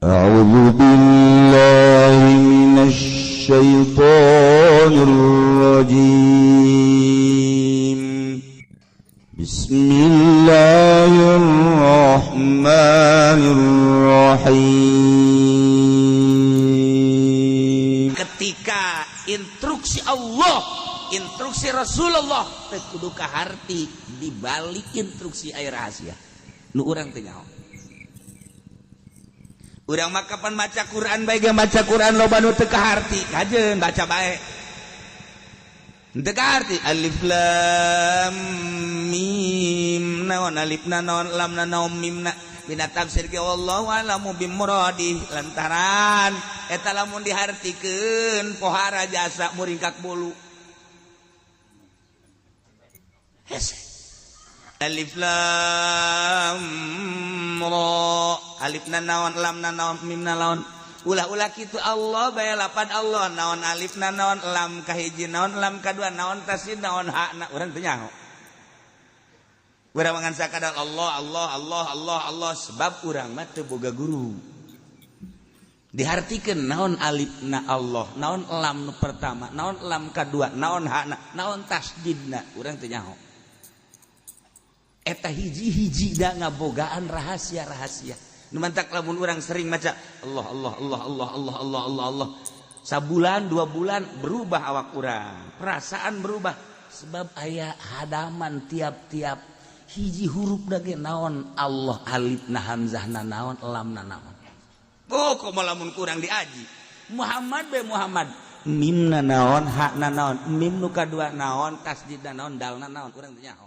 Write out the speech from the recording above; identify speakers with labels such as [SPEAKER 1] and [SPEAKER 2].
[SPEAKER 1] أعوذ بالله من الشيطان الرجيم. بسم الله الرحمن الرحيم.
[SPEAKER 2] Ketika instruksi Allah, instruksi Rasulullah teu kudu kaharti, di balik instruksi aya rahasia nu urang teu nyaho. Urang mah kapan maca Quran bae ge, maca Quran loba nu teu kaharti. Kajeun baca bae teu kaharti. Alif lam mim naon, alifna naon, lamna naon, mimna. Dina tafsir ge wallahu a'lamu bimuradi, lantaran eta lamun dihartikeun pohara jasa muringkak bulu. Hese. Alif lam ra, alifna naon, lamna naon, mimna naon. Ulah-ulah kitu, Allah bae lapan Allah naon, alifna naon, lam kahiji naon, lam kadua naon, tasdid naon, hakna urang teu nyaho. Urang ngan sakadar Allah, Allah, Allah, Allah, Allah, sebab urang mah teu boga guru. Dihartikeun naon alifna Allah, naon lam nu pertama, naon lam kadua, naon hakna, naon tasdidna, urang teu nyaho. Eta hiji-hiji da ngabogaan rahasia-rahasia. Nu mantak lamun urang sering maca Allah, Allah, Allah, Allah, Allah, Allah, Allah, Allah, sabulan 2 bulan berubah awak urang, perasaan berubah, sebab aya hadaman tiap-tiap hiji huruf dage naon Allah, alifna, hamzahna naon, lamna naon. Oh, komo lamun kurang diaji Muhammad be Muhammad, mimna naon, hakna naon, mim nu kadua naon, tasdidna naon, dalna naon, urang teu nyaho.